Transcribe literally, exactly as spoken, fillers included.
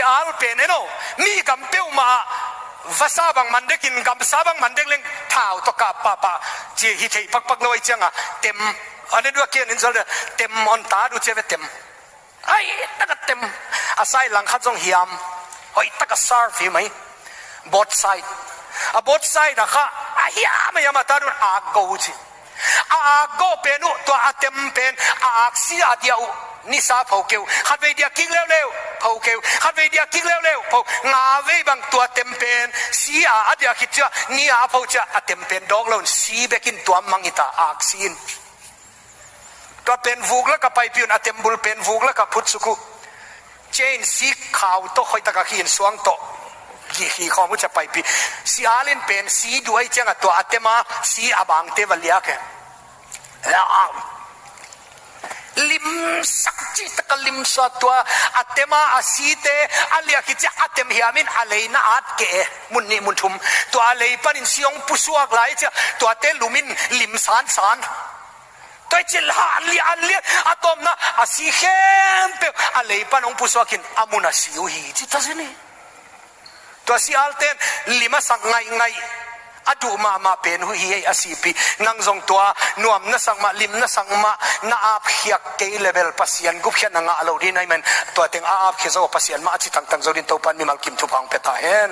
Al pen eno, mi gam peuhmah ah vasa bang man dekin gamsa bang man dek leng thau tawh kap pahpah ci hi thei pakpak lo ahi cianga tem. A ne dua kian in zol de tem on ta du cia ve tem. Ai taka tem. A sai lang khat zong hiam. Hoih taka serve hi mai. Both side. A both side a kha a hiam a hiam a ta dun ak go uh ci. A ak go pen uh tua a tem pen a ak si a dia uh nisa pho keu. Khatvei dia kik leuleu pho keu. Khatvei dia kik leuleu pho. Nga vei bang tua tem pen si a a dia khit cia ni a a pho cia a tem pen dawk lo in si bekin tua mang hita ak si in. Tua pen vuk laka paipi un a tem bul pen vuk laka phutsuk uh. Cia in si khau tawh khoih taka khi in suang tawh gih khi khawm uh cia paipi. Si alin pen si duai cianga tua a tema si a bangte va liak e. Limsak ci taka limsa tua a tema a site a liak hi cia a tem hiamin a lei na at ke e. Mun nih mun thum tua a lei panin si hong pusuak lai cia tuate lumin lim sansan. Tua i cil ha an lian an lian a tawmna a si khempeuh a lei pan hong pusuakin a mun a si uh hi ci ta zini. Tua si alten lim a sak ngaingai a duh mahmah pen uh hi ei a sipi. Nang zong tua nuam na sak mah lim na sak mah na apkhiak kei level Pasian gupkhiatna ngah lo ding ahi man. Tua teng a apkhia zo Pasian mah a ci tangtang zo ding Topan mimal kim thupha hong pia ta hen.